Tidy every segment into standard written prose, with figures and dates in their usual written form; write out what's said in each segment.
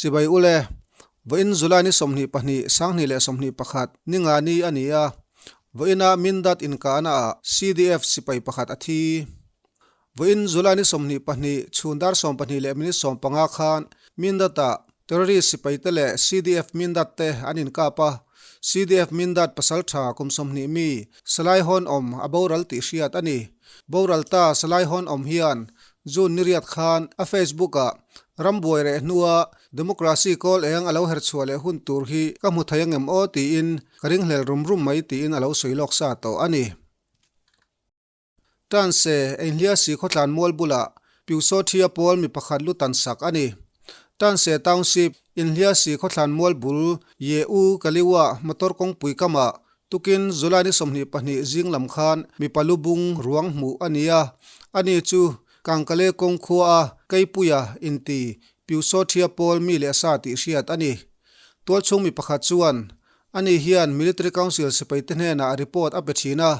Chibai ule, vawiin July ni 22, 2021, ni nga ni a ni a, vawiina Mindat inkahna ah CDF sipai pakhat a thi. Vawiin July ni 22, chhun dar 12 leh minute 15 khan Mindat ah terrorist sipai te leh CDF Mindat te an inkap a, CDF Mindat pasal tha kum 20 mi Salai Hawn Awm a boral tih hriat a ni. Boral ta Salai Hawn Awm hian June ni riat khan a Facebook ah rambuai reh hnua democracy kawl eng a lo her chhuah leh hun tur hi ka hmu thei angem aw tiin ka ringhlel rum rum mai tiin a lo sawi lawk sa tawh a ni. Tanse Einhliasi khawtlan mual bulah Pyusawthia pawl mi pakhat lu tan sak a ni. Tanse Township, Inhliasi khawthlan mual bul Ye U Kaliwa motor kawngpui kamah tukin July ni 22 zing lam khan mipa lu bung ruang hmuh a ni a. Ani chu Kangkale kawng khua a Keipuia inti Pyusawthia pawl mi leh sa tih hriat a ni. Tualchhung mi pakhat chuan Ani hian Military Council sipaite hnenah report a pe thin a,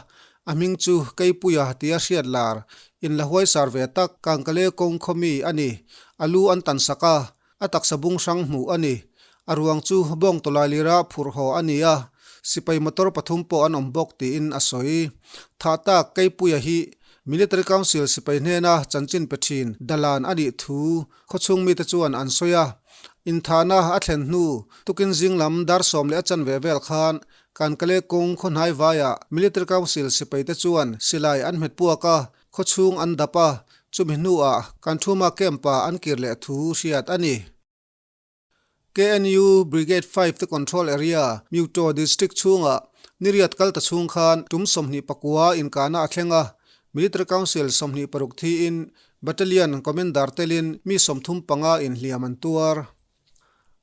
a hming chu Keipuia tia hriat lar, in la huaisar ve tak Kangkale kawng khaw mi a ni. A lu an tan sak a, a taksa bung hrang hmuh a ni. A ruang chu bawng tawlai lira phurh haw a ni a, sipai motor pathum pawh an awm bawk tiin a sawi. Thah tak Keipuia hi Military Council sipai hnena chanchin pe thin dalan a nih thu Khawchhung mite chuan an sawi a, inthahna a thlen hnu tukin zing lam dar sawm leh a chanve vel khan Kankale kawng khawhnai vaiah Military Council sipaite chuan silai an hmet puak a, khawchhung an dap a, chumi hnuah Kanthuma camp-ah an kir leh thu hriat a ni. KNU Brigade 5 te control area Myuto District chhungah niriat kal ta chhung khan tum 29 inkahna a thleng a, Military Council 26 thiin Battalion Commander telin mi 35 inhliam an tuar.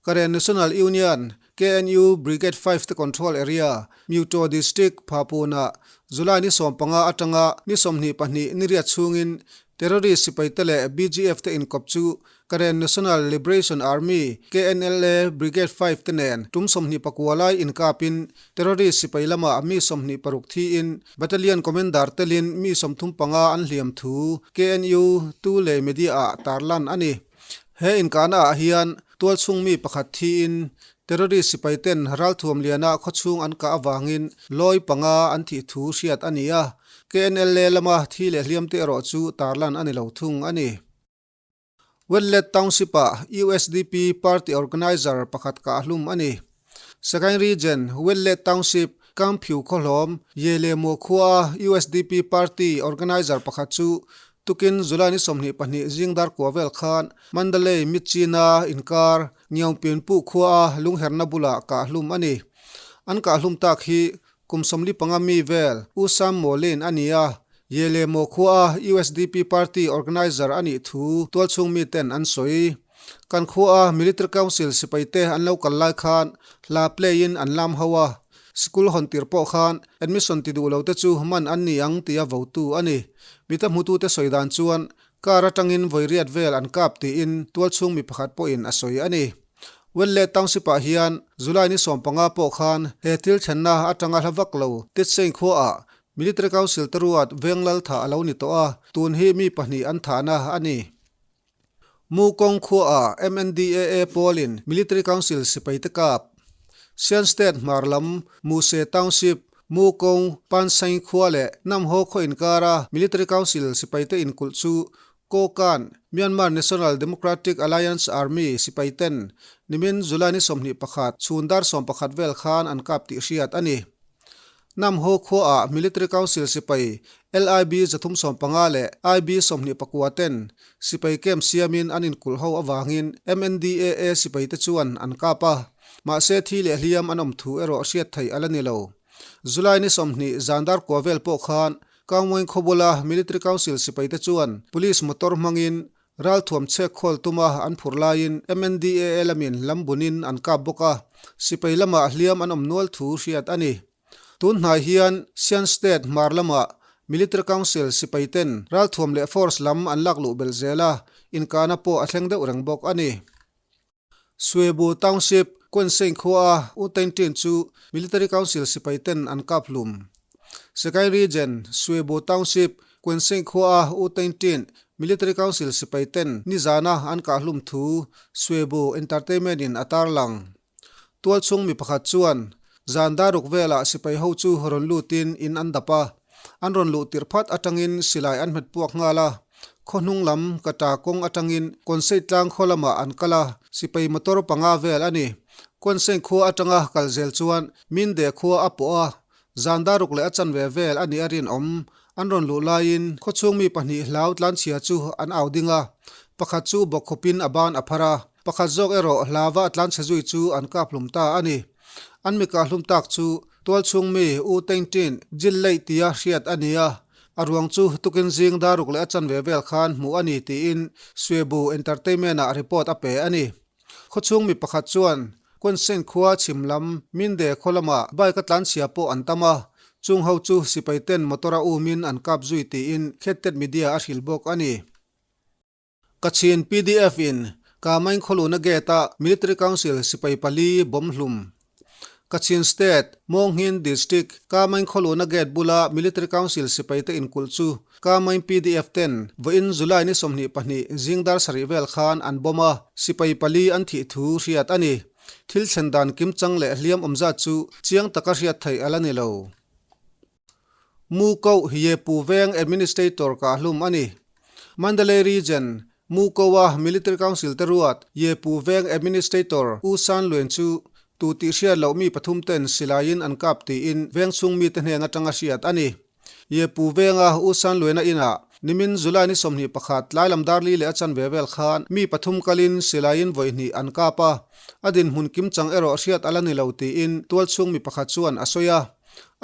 Karen National Union, KNU, Brigade 5 te control area Myuto District Phapuna July ni 15 atanga ni 22 niriat chhungin terrorist sipaite leh BGF te inkawp chu Karen National Liberation Army, KNLA, Brigade 5 te nen tum 29 lai inkapin terrorist sipai lamah mi 26 thiin Battalion Commander telin mi 35 an hliam thu KNU tu leh media ah tarlan a ni. He inkahna ah hian tualchhung mi pakhat thiin terrorist sipai ten ralthuam liana khawchhung an kah avangin lawi panga an thih thu hriat a ni a, KNLA lama thi leh hliam te erawh chu tarlan a ni lo thung a ni. Wetlet Township-ah usdp party organiser pakhat kah hlum a ni. Sagaing Region, Wetlet Township, Kangphiu khawhlawm, Ye leh Maw khuaa usdp party organiser pakhat chu tukin July ni 22 zing dar kua vel khan Mandalay Myitkyina inkar Ngiaungpinpu khuaa lungherna bulah kah hlum a ni. An kah hlum tak hi Kum 45 mi vel U Sam Mawlin a ni a, Ye leh Maw khuaa usdp party organiser a nih thu tualchhung miten an sawi. Kan khuaa Military Council sipaite an lo kal lai khan hla play in an lam ho a, sikul hawn tir pawh khan admission ti duh lo te chu man an ni ang tia votu a ni. Mita hmutute sawi dan chuan Car atangin vawi riat vel an kap tiin tualchhung mi pakhat pawhin a sawi a ni. Welle Township-ah hian July ni 15 pawh khan he thil thlenna atanga hla vak lo Titsein khuaah Military Council te ruat veng lal thah a lo ni tawh a, tun hi mi pahnih an thahna a ni. Mukong khuaah MNDAA pawlin Military Council sipaite kap. Shan State hmar lam Muse Township, Mukong, Pansaing khua leh Namhaw khaw inkara Military Council sipaite inkulh chu Kokan, Myanmar National Democratic Alliance Army sipaiten nimin July ni 21 chhun dar 11 vel khan an kap tih hriat a ni. Namhaw khuaah Military Council sipai LIB 315 leh IB 29 ten sipai camp siamin an inkulh ho avangin MNDAA sipaite chuan an kap a. Mahse thi leh hliam an awm thu erawh hriat theih a la ni lo. July ni 20 zan dar kua vel pawh khan Kangweng khawbula Military Council sipaite chuan Police motor hmangin ralthuam chhek khawl tuma an phurh laiin MNDAA lamin lam bunin an kap bawk a, sipai lamah hliam an awm nual thu hriat a ni. Tun hnai hian Shan State hmar lamah Military Council sipaiten ralthuam leh force lam an lak luh belh zel a, inkahna pawh a thleng deuh reng bawk a ni. Swebu Township, Kuansein khuaa U Tain Tin chu Military Council sipaiten an kap hlum. Sagaing Region, Swebu Township, Kuansein khuaa U Tain Tin. Military Council sipai ten nizana an kahhlum thu Swebu Entertainment in a tarlang. Tualchhung mi pakhat chuan zan daruk velah sipai ho chu rawn lutin in an dap a, an rawn luh tirh phat atangin silai an hmet puak nghal a, khaw hnung lam ka ta kawng atangin Kawnsei tlang khaw lamah an kal a, sipai motor panga vel a ni. Kawnsei khua atanga kal zel chuan Minde khua a pawh a, Zan daruk leh a chanve vel a nih a rinawm. An rawn luh laiin khawchhung mi pahnih hlau tlanchhia chu an au ding a, pakhat chu bawkkhawpin a ban a phar a, pakhat zawk erawh hlava a tlanchhe zui chu an kap hlum ta a ni. An mi kah hlum tak chu tualchhung mi U Tengtin Jil Leih tia hriat a ni a, a ruang chu tukin zing daruk leh a chanve vel khan hmuh a ni tiin Swebu Entertainment-ah report a pe a ni. Khawchhung mi pakhat chuan Kawnseng khua chhim lam Minde khaw lamah bike a tlanchhia pawh an tam a, chung ho chu sipai ten motor a umin an kap zui tiin Khettet Media a hrilh bawk a ni. Kachin pdf in Kamain khawluna gate a Military Council sipai pali bomb hlum Kachin State, Mawnghin District, Kamain khawluhna gate bula Military Council sipaite inkulh chu Kamain pdf ten vawiin July ni 22 zing dar sarih vel khan an bomb a, sipai pali an thih thu hriat a ni. Thil thlen dan kimchang leh hliam awm zat chu chiang taka hriat theih a la ni lo. Mu Koh Yepu Veng Administrator kahhlum a ni. Mandalay Region, Mu Koh-a Military Council te ruat Yepu Veng Administrator U San Luen chu tu tih hriat loh mi pathum ten silaiin an kap tiin veng chhung mite hnen atanga hriat a ni. Yepu Venga U San Luena inah nimin July ni 21 tlai lam dar li leh a chanve vel khan mi pathum kalin silaiin vawi hnih an kap a, a dinhmun kimchang erawh hriat a la ni lo tiin tualchhung mi pakhat chuan a sawi a.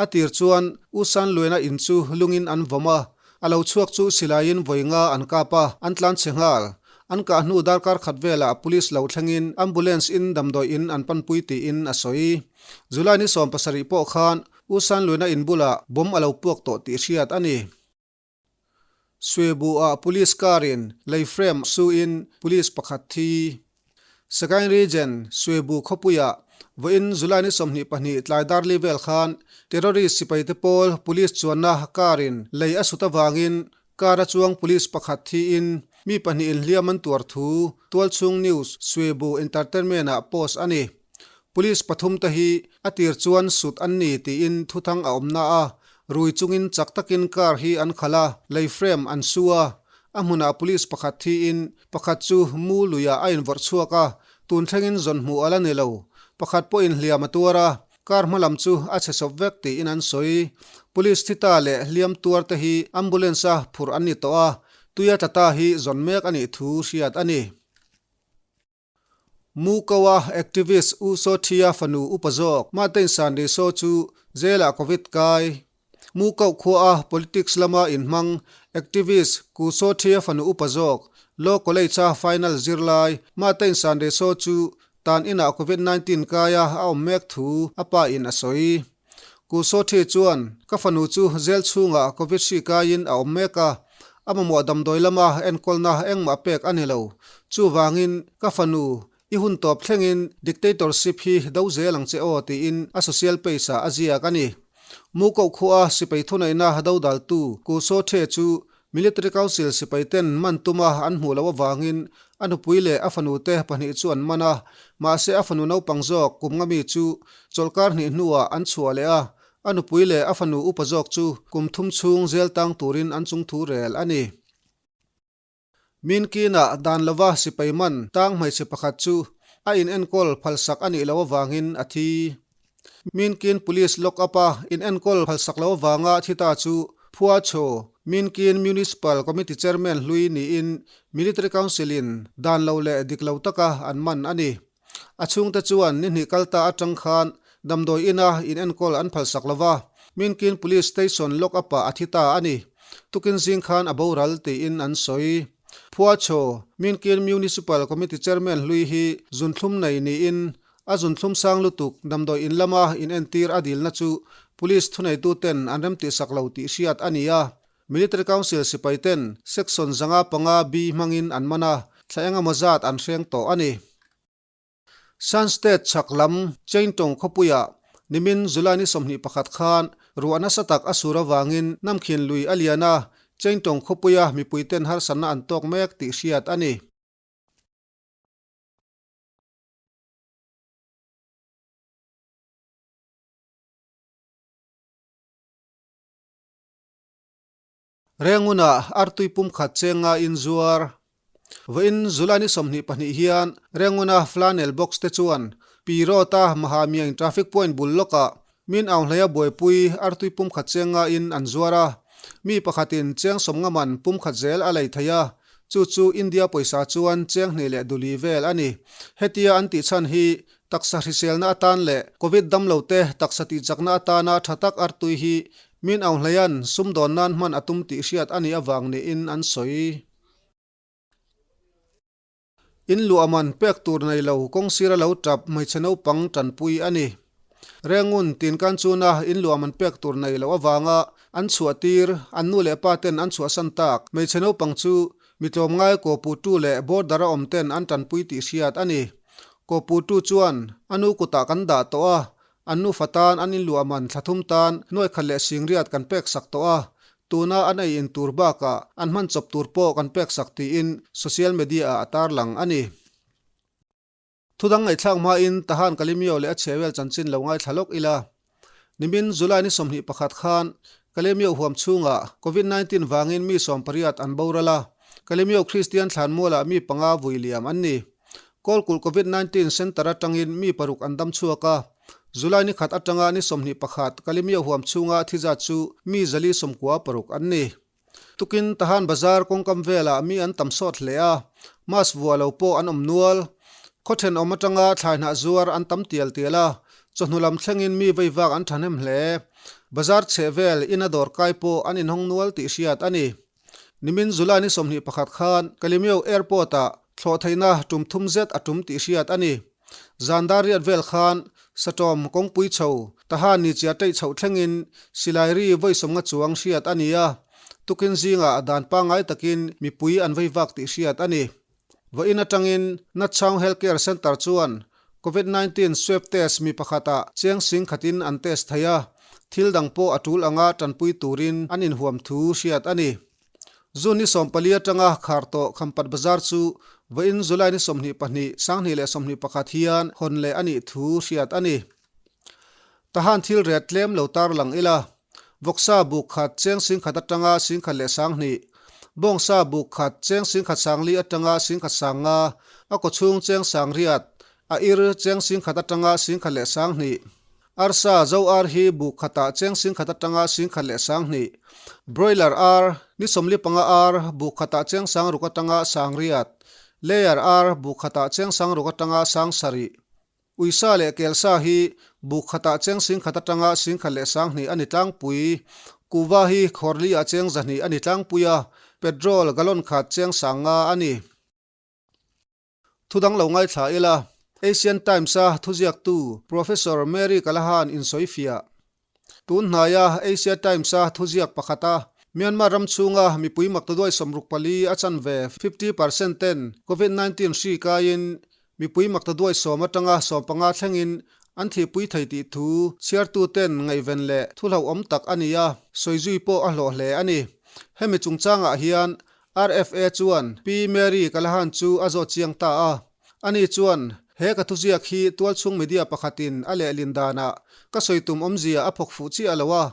A tir chuan U San Luena in chu lungin an vawm a, a lo chhuak chu silaiin vawi nga an kap a, an tlan chhe nghal. An kah hnu darkar khat velah police lo thlengin ambulance in damdawi in an panpui tiin a sawi. July ni 70 pawh khan U San Luena in bulah bomb a lo puak tawh tih hriat a ni. Swebu-ah Police car-in lei frame suin Police pakhat thi. Sagaing Region, Swebu khawpuiah vawiin July ni 22 tlai dar li vel khan terrorist sipaite pawl Police chuanna car-in lei a sut avangin car a chuang Police pakhat thiin mi pahnihin hliam an tuar thu Tualchhung News Swebu Entertainment-ah post a ni. Police pathum te hi a tir chuan sut an ni tiin thuthang a awm na a, rui chungin chak takin car hi an khalh a, lei frame an su a. A hmunah police pakhat thiin pakhat chu mu luiah a invawrh chhuak a, tun thlengin zawn hmuh a la ni lo. Pakhat pawhin hliam a tuar a, car hma lam chu a chhe sawp vek tiin an sawi. Police thi ta leh hliam tuar te hi ambulance a phurh an ni tawh a, tuia tla ta hi zawn mek a nih thu hriat a ni. Mukoa activist U Saw Thia fanu upa zawk Matein San Ri Saw chu jail-ah Covid kai. Mukoh khuaa politics lama inhmang activist Ku Saw Thia fanu upa zawk Law College-a final zirlai Matein San Ri Saw chu tan inah Covid 19 kaia a awm mek thu a pa in a sawi. Ku Sawthi chuan, Ka fanu chu jail chhungah Covid hri kaiin a awm mek a, a mamawh damdawi lama enkawlna engmah pek a ni lo. Chuvangin, ka fanu, i hun tawp thlengin dictatorship hi do zel ang che aw tiin a social page-ah a ziak a ni. Mu koh khuaa sipai thuneihna dodaltu Ku Sawthe chu Military Council sipaiten man tuma an hmuh loh avangin a nupui leh a fanute pahnih chu an man a, mahse a fanu naupang zawk kum nga mi chu chawlhkar hnih hnuah an chhuah leh a, a nupui leh a fanu upa zawk chu kum thum chhung zel tang turin an chungthu rel a ni. Minkinah dan lova sipai man tang hmeichhe pakhat chu a inenkawl phalsak a nih loh avangin a thi. Minkin Police lock up a inenkawl phalsak lo avanga thi ta chu Phua Chho, Minkin Municipal Committee Chairman hlui niin Military Council in dan lo leh dik lo taka an man a ni. A chhungte chuan ni hnih kal ta atang khan damdawi ina inenkawl an phalsak lo va, Minkin Police Station lock up ah a thi ta a ni. Tukin zing khan a boral tiin an sawi. Phua Chho, Minkin Municipal Committee Chairman hlui hi zunthlum nei niin A zunthlum sang lutuk damdawi in lama inentir a dilna chu Police thuneituten an remtihsak lo tih hriat a ni a. Military Council sipaiten Section 505 B hmangin an man a, thla engemaw zat an hreng tawh a ni. Shan State chhak lam Chaintong khawpuiah nimin July ni 21 khan ruah nasa tak a sur avangin Namkhin lui a lian a. Chengtawng khawpuia mipuiten harsatna an tawk mek tih hriat a ni. Rengunah artui pumkhat chenga inzuar. Vawiin July ni 22 hian Renguna flannel box te chuan Pi Road-a Mahamiang traffic point bul lawkah min aunghleia buaipui artui pumkhat chenga in an zuar a. Mi pakhatin cheng sawmnga man pumkhat zel a lei thei a, chu chu India pawisa chuan cheng hnih leh duli vel a ni. Hetia an tih chhan hi Taksa hriselna atan leh Covid damlote taksa tihchakna atana tha tak artui hi min Aunghleia'n sumdawn nan hman a tum tih hriat a nih avang niin an sawi. In luah man pek tur nei lo kawng sira lo tap hmeichhe naupang tanpui a ni. Rengun tin kan chuna in luah man pek tur nei loh avanga an chhuah tir an nu leh pa ten an chhuahsan tak hmeichhe naupang chu Mi tlawmngai Kawputu leh border a awm ten an tanpui tih hriat a ni. Kawputu chuan a nu kutah kan dah tawh a, an nufa tan an inluah man thla thum tan nuaikhat leh singriat kan pek sak tawh a, tuna an ei in tur bakah an hman chawp tur pawh kan pek sak tiin social media ah a tarlang a ni. Thudang ngaihthlak hmain Tahan Kalemyo leh a chhevel chanchin lo ngaithla lawk ila. Nimin July ni 21 khan Kalemyo huam chhungah Covid 19 vangin mi 18 an boral a, Kalemyo Kristian thlanmualah mi panga vui liam an ni. Kawlkulh Covid 19 Centre atangin mi paruk an dam chhuak a, July ni khat atanga ni 21 Kalemyo huam chhunga thi zat chu mi 496 an ni. Tukin Tahan Bazar kawngkam velah mi an tam sawt hle a, mask vuah lo pawh an awm nual. Khaw thenawm atanga thlai hnah zuar an tam tial tial a, chawhnu lam thlengin mi veivak an thahnem hle. Bazar chheh vel ina dawr kai pawh an inhawng nual tih hriat a ni. Nimin July ni 21 khan Kalemyo Airport-ah thlawh theihna tum thum zet a tum tih hriat a ni. Zan dar riat vel khan Satawm kawngpui chho Tahan ni chia teih chhoh thlengin silai ri vawi sawmnga chuang hriat a ni a, tukin zingah dan pangngai takin mipui an vei vak tih hriat a ni. Vawiin atangin Natchhang Health Care Centre chuan Covid 19 swab test mi pakhatah cheng sing khatin an test thei a, thil dang pawh a tul anga tanpui turin an inhuam thu hriat a ni. June ni 14 atanga khar tawh Khampat Bazar chu vawiin July ni 22, 2021 hian hawn leh a nih thu hriat a ni. Tahan thil ret tlem lo tar lang ila, vawksa buk khat cheng singkhat atanga singkhat leh sanghnih, bawngsa buk khat cheng singkhat sangli atanga singkhat sangnga, a kawchhung cheng sangriat, a ir cheng singkhat atanga singkhat leh sanghnih. Arsa zo ar hi buk khatah cheng singkhat atanga singkhat leh sanghnih, broiler ar ni 45 ar buk khatah cheng sangruk atanga sangriat, layer ar buk khatah cheng sangruk atanga sangsarih, uisa leh kelsa hi buk khatah cheng singkhat atanga singkhat leh sanghnih a ni tlangpui, kuva hi khawrli ah cheng 200 a ni tlangpui a, petrol gallon khat cheng 5000 a ni. Thudang lo ngaithla ila, Asian Times-a thuziaktu Professor Mary Callahan insawifiah. Tun hnaia Asia Times-a thuziak pakhata Myanmar ram chhunga mipui maktaduai 64 a chanve, 50 percent, ten Covid 19 hri kaiin mipui maktaduai sawm atanga 15 thlengin an thihpui thei tih thu chhiartuten ngaihven leh thu hlauhawm tak a ni a, sawizui pawh a hlawh hle a ni. Hemi chungchangah hian RFA chuan Pi Mary Callahan chu a zawt chiang ta a. Ani chuan, He ka thuziak hi tualchhung media pakhatin a lehlin danah ka sawi tum awmzia a phawk fuh chiah lo a.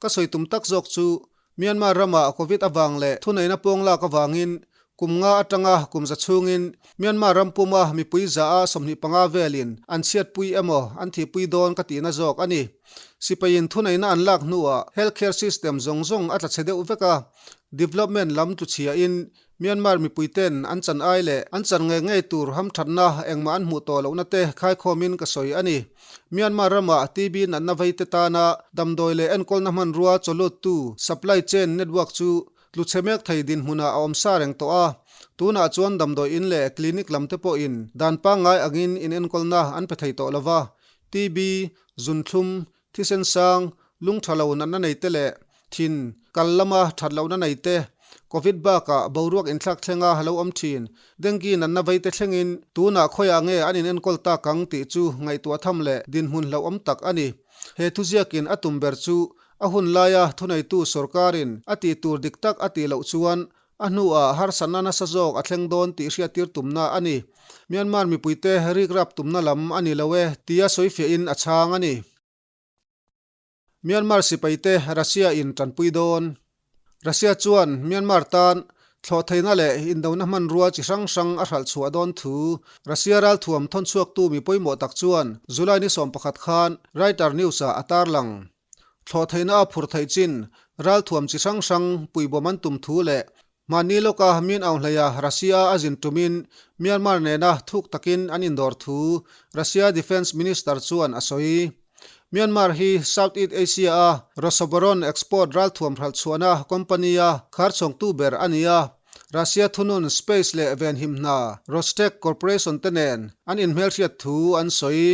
Ka sawi tum tak zawk chu Myanmar ramah Covid avang leh thuneihna pawng lak avangin kum nga atanga kum za chhungin Myanmar ram puma mipui za a 25 velin an chhiatpui emaw an thihpui dawn ka tihna zawk a ni. Sipaiin thuneihna an lak hnuah healthcare system zawng zawng a tla chhe deuh vek a. Development lam tlu chhiahin Myanmar mipuiten an chan ai leh an chan ngei ngei tur hamthatna engmah an hmuh tawh lohna te khaikhawmin ka sawi a ni. Myanmar ramah TB natna veite tana damdawi leh enkawlna hmanrua chawluttu supply chain network chu tlu chhe mek thei dinhmunah a awm sa reng tawh a. Tunah chuan damdawi in leh clinic lam te pawhin dan pangngai angin inenkawlna an pe thei tawh lova. TB, zunthlum, Thisen sang, lung tha lo natna nei te leh thin kal lama that lohna nei te, Covid bakah boruak inthlak thlenga lo awm thin, dengue natna vei te thlengin tunah khawiah nge an inenkawl tak ang tih chu ngaihtuah tham leh dinhmun hlauhawm tak a ni. He thuziakin a tum ber chu A hun laia thuneitu sorkarin a tih tur dik tak a tih loh chuan a hnuah harsatna nasa zawk a thleng dawn tih hriattir tumna a ni. Myanmar mipuite rikrap tumna lam a ni lo e, tia sawifiahin a chhang a ni. Myanmar sipaite Russia in tanpui dawn. Russia chuan Myanmar tan thlawhtheihna leh indona hmanrua chi hrang hrang a hralh chhuah dawn thu Russia ralthuam thawnchhuaktu mi pawimawh tak chuan July ni 11 khan Reuters News ah a tarlang. Thlawhtheihna a phur theih chin ralthuam chi hrang hrang puibawm an tum thu leh mahni lawka Min Aung Hlaia Russia a zin tumin Myanmar nena thuk takin an indawr thu Russia Defence Minister chuan a sawi. Myanmar hi South East Asia-a Rosoboron Export ralthuam hralhchhuahna company-a kharchhawngtu ber a ni a, Russia thunun space leh venhim hna Rostec Corporation te nen an inhmelhriat thu an sawi.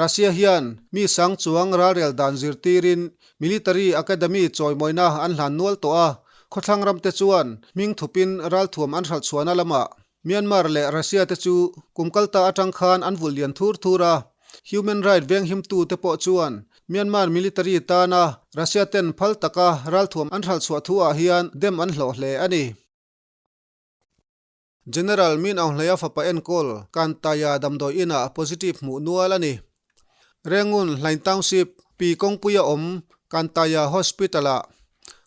Russia hian mi sang chuang ralrel dan zirtirin military academy chawimawina an hlan nual tawh a, khawthlang ramte chuan hming thupin ralthuam an hralhchhuahna lamah Myanmar leh Russia te chu kum kalta atang khan an vulh lian thur thur a, human right venghimtu te pawh chuan Myanmar military tana Russia ten phal taka ralthuam an hralhchhuah thu ah hian dem an hlawh hle a ni. General Min Aung Hlaia fapa enkawl Kantaya damdawi inah positive hmuh nual a ni. Rengun Hlain Township pi kawngpuia awm Kantaya Hospital-ah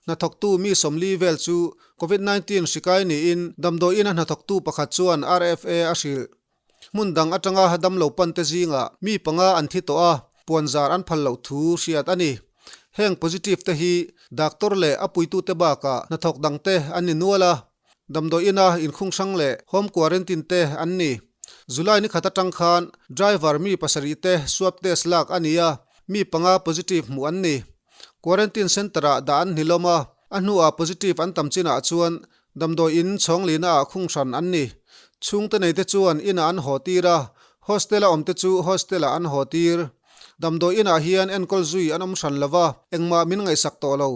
hnathawktu mi 40 vel chu Covid 19 hri kai niin damdawi ina hnathawktu pakhat chuan RFA a hrilh. Hmun dang atanga damlo pante zingah mi panga an thi tawh a, puanzar an phal loh thu hriat a ni. Heng positive te hi doctor leh a puitute bakah hnathawk dangte an ni nual a. Damdawi ina inkhung hrang leh home quarantine te an ni. July ni khat atang khan driver mi pasarih te swab test lak a ni a, mi panga positive hmuh an ni. Quarantine centre ah dah an hnilawm a, a hnuah positive an tam chinah chuan damdawi in chhawng lina ah khung hran an ni. Chhungte nei te chuan inah an haw tir a, hostel a awm te chu hostel ah an haw tir. Damdawi inah hian enkawl zui an awm hran lo va, engmah min ngaihsak tawh lo.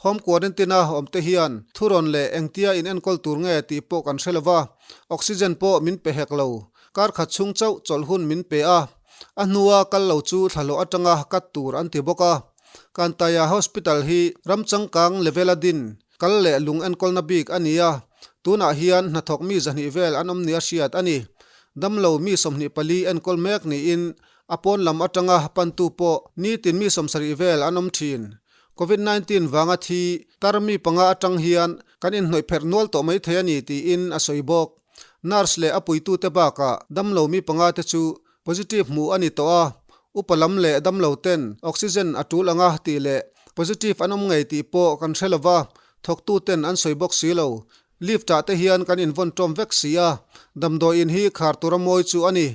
Home quarantine-a awmte hian thurawn leh engtia in enkawl tur nge tih pawh kan hre lo va, oxygen pawh min pe hek lo. Kar khat chhung chauh chawlh hun min pe a, a hnua kal lo chu thlahlawh atanga cut tur an ti bawk a. Kantaya Hospital hi ram changkang level-a din kal leh lung enkawlna bik a ni a, tunah hian hnathawk mi 200 vel an awm nia hriat a ni. Damlo mi 24 enkawl mek niin A pawn lam atanga pantu pawh nitin mi 70 vel an awm thin. Covid 19 vanga thi tar mi panga atang hian kan inhnawih pherh nual tawh mai thei a ni tiin a sawi bawk. Nurse leh a puitute bakah damlo mi panga te chu positive hmuh a ni tawh a, upa lam leh damlo ten oxygen a tul anga tih leh positive an awm ngei tih pawh kan hre lova, thawktu ten an sawi bawk si lo. Lift ah te hian kan invawn tawm vek si a, damdawi in hi khar tura mawi chu a ni.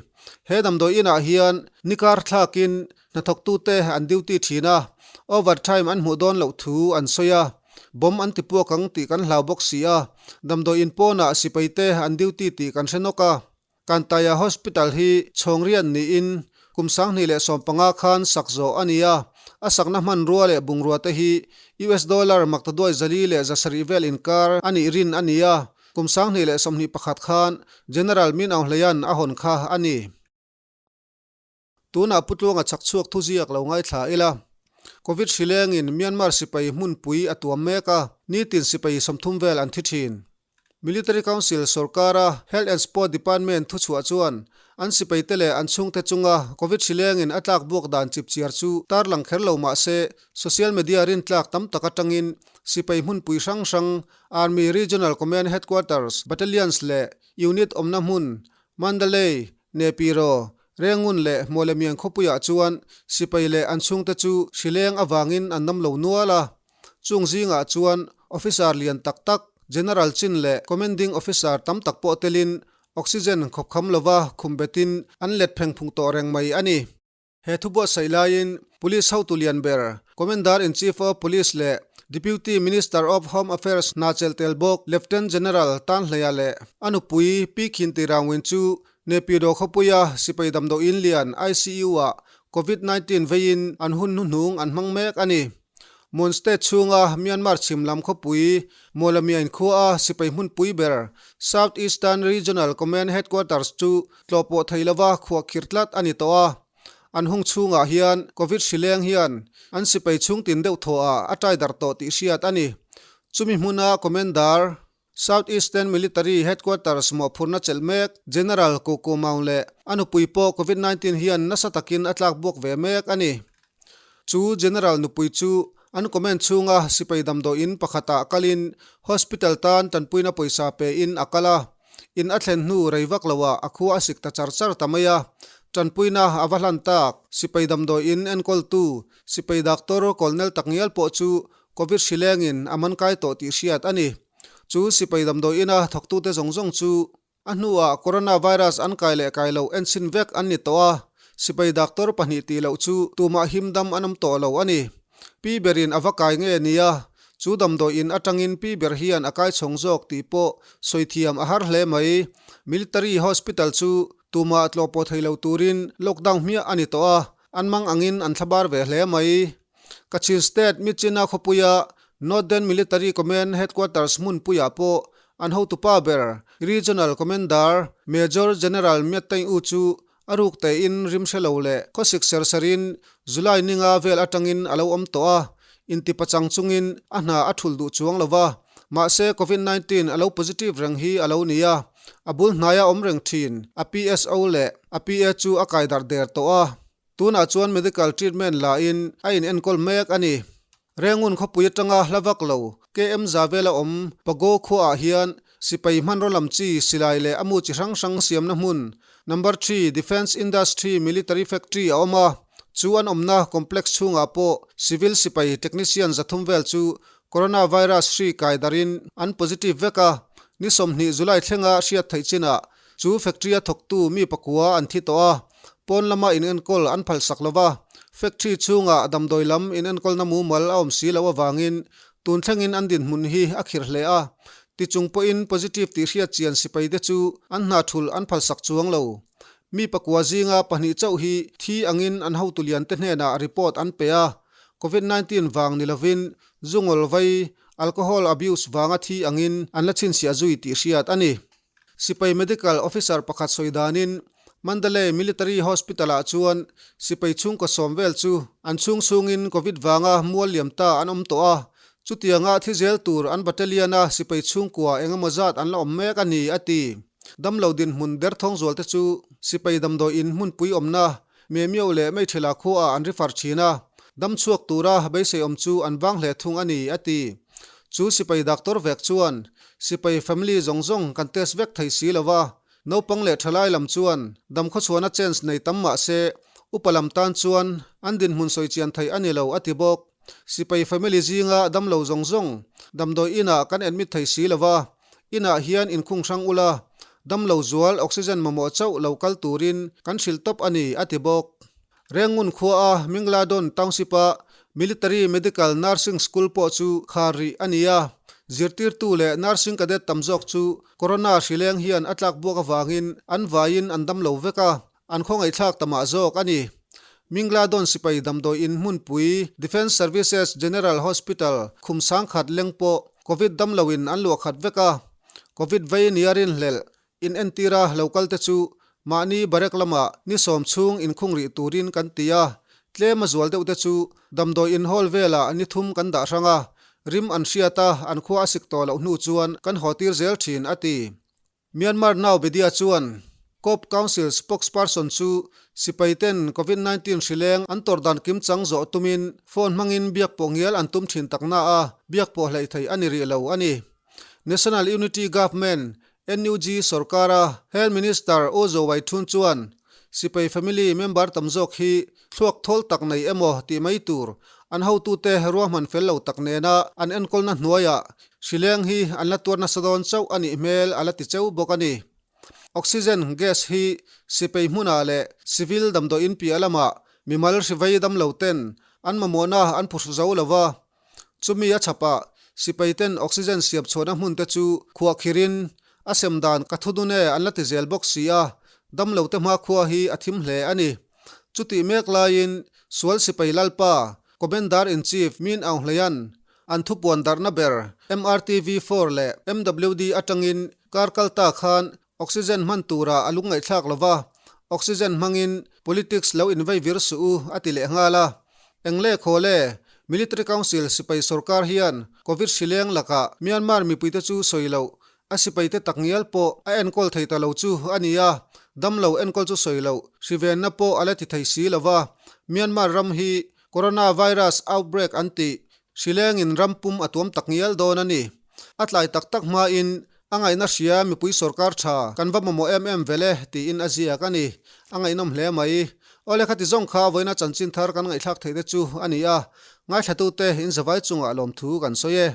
He damdawi inah hian nikar thlakin hnathawktute an duty thin a, overtime an hmuh dawn loh thu an sawi a, bomb an ti puak ang tih kan hlau bawk si a, damdawi in pawnah sipai te an duty tih kan hre nawk a. Kantaya Hospital hi chhawngrian niin kum 2015 khan sak zawh a ni a, a sakna hmanrua leh bungrua te hi US dollar maktaduai 407 vel inkar a nih rin a ni a, kum 2021 khan General Min Aung Hlaing a hawn kha a ni. Tunah Pu Tluanga chak chhuak thuziak lo ngaithla ila. Covid hri lengin Myanmar sipai hmunpui a tuam mek a, nitin sipai 30 vel an thi thin. Military Council sorkara Health and Sport Department thuchhuah chuan an sipaite leh an chhungte chunga Covid hri lengin a tlak buak dan chipchiar chu tarlang kher lo mah se social media rintlak tam tak atangin sipai hmunpui hrang hrang Army Regional Command Headquarters, Battalions leh Unit awmna hmun Mandalay, Nepiro, Rengun leh Mawlemiang khawpuiah chuan sipai leh an chhungte chu hrileng avangin an dam lo nual a. Chung zingah chuan officer lian tak tak, General chin leh Commanding Officer tam tak pawh telin oxygen khawpkham lova khum betin an let pheng phung tawh reng mai a ni. He thu buatsaih laiin Police hotu lian ber, Commander-in-Chief of Police leh Deputy Minister of Home Affairs hna chelh tel bawk Lieutenant General Tan Hleia leh a nupui Pi Khinti Rangwin chu Naypyidaw khawpuia sipai damdawiin lian ICU-ah Covid 19 veiin an hun hnuhnung an hmang mek a ni. Mon State chhunga Myanmar chhim lam khawpui Mawlamiain khuaa sipai hmunpui ber South Eastern Regional Command Headquarters chu tlawhpawh thei lova khuahkhir tlat a ni tawh a. An hung chhungah hian Covid hri leng hian an sipai chhungtin deuh thawhah a tai darh tawh tih hriat a ni. Chumi hmuna Commander, South Eastern Military Headquarters mawhphurhna chelh mek General Ko Ko Maung leh a nupui pawh Covid 19 hian nasa takin a tlak buak ve mek a ni. Chu General nupui chu an comment chhunga sipai damdawiin pakhatah kalin hospital tan tanpuina pawisa pein a kal a. In a thlen hnu rei vak loah a khua a sik ta char char ta mai a. Tanpuina a va hlan tak. Sipai damdawiin enkawltu sipai doctor Colonel takngial pawh chu Covid hri lengin a man kai tawh tih hriat a ni. Chu sipai damdawiina thawktute zawng zawng chu A hnuah coronavirus an kai leh kai loh enchhin vek an ni tawh a, sipai doctor pahnih tih loh chu tumah himdam an awm tawh lo a ni. Pi berin a va kai nge nia, chu damdawi in atangin pi ber hian a kai chhawng zawk tih pawh sawi thiam a har hle mai. Military hospital chu tumah tlawh pawh thei lo turin lockdown hmiah a ni tawh a, an mang angin an thlabar ve hle mai. Kachin State Myitkyina khawpuia Northern Military Command Headquarters hmunpuiah pawh an hotupa ber Regional Commander Major General Myat Taing U chu a ruk tein rim hre lo leh khawsik ser serin July ninga vel atangin a lo awm tawh a, intipachang chungin a hna a thul duh chuang lo va, mahse Covid 19 a lo positive reng hi a lo ni a, a bul hnaia awm reng thin a PSO leh a PA chu a kai darh der tawh a. Tunah chuan medical treatment la in a in enkawl mek a ni. Rengun khawpui atanga hla vak lo KM za vela awm Pago khuaah hian sipai hmanraw lam chi silai leh a mu chi hrang hrang siamna hmun Number Three Defence Industry Military Factory a awm a, chu an awmna complex chhungah pawh civil sipai technician 300 vel chu coronavirus hri kai darin an positive vek a, ni 20 July thlenga hriat theih chinah Chu factory-a thawktu mi pakua an thi tawh a, pawn lama inenkawl an phalsak lo va, factory chhungah damdawi lam inenkawlna mumal a awm si loh avangin tun thlengin an dinhmun hi a khirh hle a. Tichung pawhin positive tih hriat chian sipaite chu an hna thulh an phalsak chuang lo. Mi pakua zinga pahnih chauh hi thi angin an hotu liante hnenah report an pe a, Covid 19 vang ni lovin zungawl vai, alcohol abuse vanga thi angin an la chhinchhiah zui tih hriat a ni. Sipai Medical Officer pakhat sawi danin Mandalay Military Hospital-ah chuan sipai chhungkaw sawm vel chu an chhung chhungin Covid vanga mual liam ta an awm tawh a, chutianga thi zel tur an battalion-a sipai chhungkua eng emaw zat an la awm mek a ni, a ti. Damlo dinhmun derthawng zualte chu sipai damdawi in hmunpui awmna Memio leh Meithela khuaah an rifar thin a, dam chhuak tura beiseiawm chu an vang hle thung a ni, a ti. Chu sipai doctor vek chuan, Sipai family zawng zawng kan test vek thei si lo va, naupang leh thalai lam chuan dam khawchhuahna chance nei tam mah se, upa lam tan chuan an dinhmun sawi chian theih a ni lo, a ti bawk. Sipai family zinga damlo zawng zawng damdawi inah kan admit thei si lo va, inah hian inkhung hrang ula, damlo zual oxygen mamawh chauh lo kal turin kan hrilh tawp a ni, a ti bawk. Rengun khuaa Mingladon Township-a Military Medical Nursing School pawh chu khar rih a ni a, zirtirtu leh nursing cadet tam zawk chu corona hri leng hian a tlak buak avangin an vaiin an damlo vek a, an khawngaihthlak ta mah zawk a ni. Mingladon sipai damdawi in hmunpui Defence Services General Hospital khum sangkhat leng pawh Covid damloin an luah khat vek a, Covid vei nia rinhlelh In entira lo kal te chu mahni barek lamah ni sawm chhung inkhung rih turin kan ti a, tlem a zual deuh te chu damdawi in hall velah ni thum kan dah hrang a, rim an hriat a, an khua a sik tawh loh hnu chuan kan haw tir zel thin, a ti. Myanmar Now Media chuan Corp Council spokesperson chu sipai ten Covid 19 hri leng an tawrh dan kimchang zawh tumin phone hmangin biak pawh ngial an tum thin takna a, biak pawh hleih theih a ni rih lo a ni. National Unity Government NUG sorkara Health Minister U Zaw Wai Htun chuan sipai family member tam zawk hi thluak thawl tak nei emaw tih mai tur an hotute ruahman fel lo tak nena an enkawlna hnuaiah hrileng hi an la tuar nasa dawn chauh a nih hmel a la ti cheu bawk a ni. Oxygen gas hi sipai hmunah leh civil damdawiin piah lamah mimal hrivei damlo ten an mamawhna an phuhru zo lova, Chumi a chhapah sipai ten oxygen siam chhuahna hmun te chu khuah khirin a sem dan ka thu dun e an la ti zel bawk si a, damlo te hmakhua hi a thim hle a ni. Chutih mek laiin sual sipai lalpa, Commander in Chief Min Aung Hlaing an thupuan darhna ber MRTV four leh MWD atangin kar kal ta khan Oxygen hman turah a lungngaihthlak lo va, Oxygen hmangin politics lo invei vir suh u, a ti leh nghal a. Eng le khaw le, Military Council sipai sorkar hian Covid hrileng lakah Myanmar mipuite chu sawi loh, a sipaite takngial pawh a enkawl thei ta lo chu a ni a, damlo enkawl chu sawi loh, hrivenna pawh a la ti thei si lo va. Myanmar ram hi Coronavirus outbreak an tih hrilengin ram pum a tuam takngial dawn a ni. A tlai tak tak hmain a ngaihna hria mipui sorkar tha kan va mamawh em em vel e tiin a ziak a ni. A ngaihnawm hle mai. Awle khati zawng kha vawiina chanchin thar kan ngaihthlak theih te chu a ni a, ngaithlatute in zavai chungah lawmthu kan sawi e.